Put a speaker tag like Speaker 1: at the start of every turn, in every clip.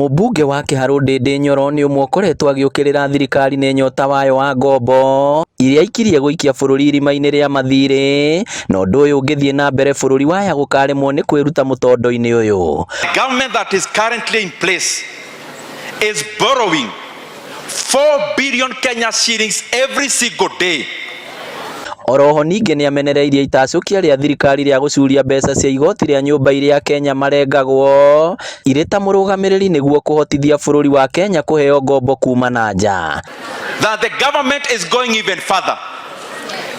Speaker 1: Mũmbunge wa Kĩharũ Ndindi Nyoro nĩ ũmwe ũkoretwo agĩũkĩrĩra thirikari nĩ nyota wayo wa ngombo iria ikirie gũikia bũrũri irima-inĩ rĩa mathirĩ, na ũndũ ũyũ ũngĩthiĩ na mbere bũrũri waya gũkaremwo nĩ kwĩruta mũtondo-inĩ ũyũ.
Speaker 2: The government that is currently in place is borrowing 4 billion Kenya shillings every single day.
Speaker 1: Oroho ningĩ nĩamenereirie itacũkia rĩa thirikari rĩa gũcuria mbeca cia igoti rĩa nyũmba iria Akenya marengagwo irĩ ta mũrũgamĩrĩri nĩguo kũhotithia bũrũri wa Kenya kũheo ngombo kuma na nja.
Speaker 2: That the government is going even further.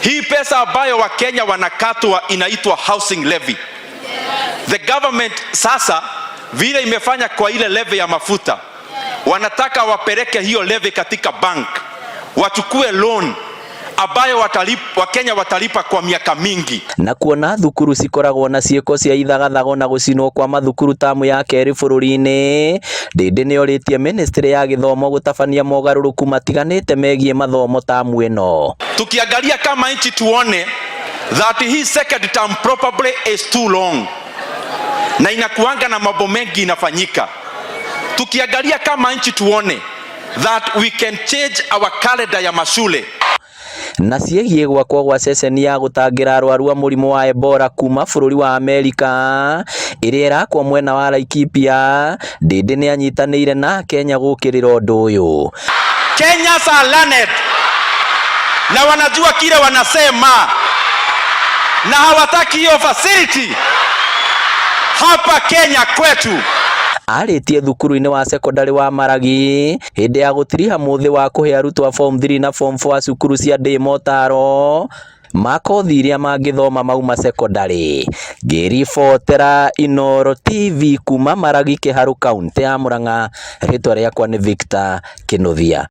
Speaker 2: Hii pesa ambayo Wakenya wanakatwa inaitwa housing levy. The government sasa vile imefanya kwa ile levy ya mafuta, wanataka wapeleke hiyo levy katika bank, wachukue loan ambayo watalipa, Wakenya watalipa kwa miaka mingi.
Speaker 1: Na kuona thukuru cikoragwo na ciĩko cia ithagathago na gũcinwo kwa mathukuru tamu ya kerĩ bũrũri-inĩ, Ndindi nĩorĩtie ministry ya gĩthomo gũtabania mogarũrũku matiganĩte megiĩ mathomo tamu ĩno.
Speaker 2: Tukiangalia kama nchi tuone that hii second term probably is too long, na inakuanga na mambo mengi inafanyika. Tukiangalia kama nchi tuone that we can change our calendar ya mashule.
Speaker 1: Na ciĩgiĩ gwakwo gwa ceceni ya gũtangĩra arwaru a mũrimũ wa Ebola kuma bũrũri wa Amerika ĩrĩa ĩrakwo mwena wa Laikipia, Ndindi nĩanyitanĩire na Kenya gũkĩrĩra ũndũ ũyũ.
Speaker 2: Kenyans are learned na wanajua kile wanasema na hawataki hiyo facility hapa Kenya kwetu.
Speaker 1: Arĩtie thukuru-inĩ wa cekondarĩ wa Maragi hĩndĩ ya gũtiriha mũthĩ wa kũhe arutwo a form 3 na form 4 a cukuru cia ndĩ motaro ma kothi iria mangĩthoma mauma cekondarĩ. Ngĩribotera Inooro TV kuma Maragi, Kĩharũ, kaũntĩ ya Murang'a, rĩtwa rĩakwa nĩ Victor Kĩnuthia.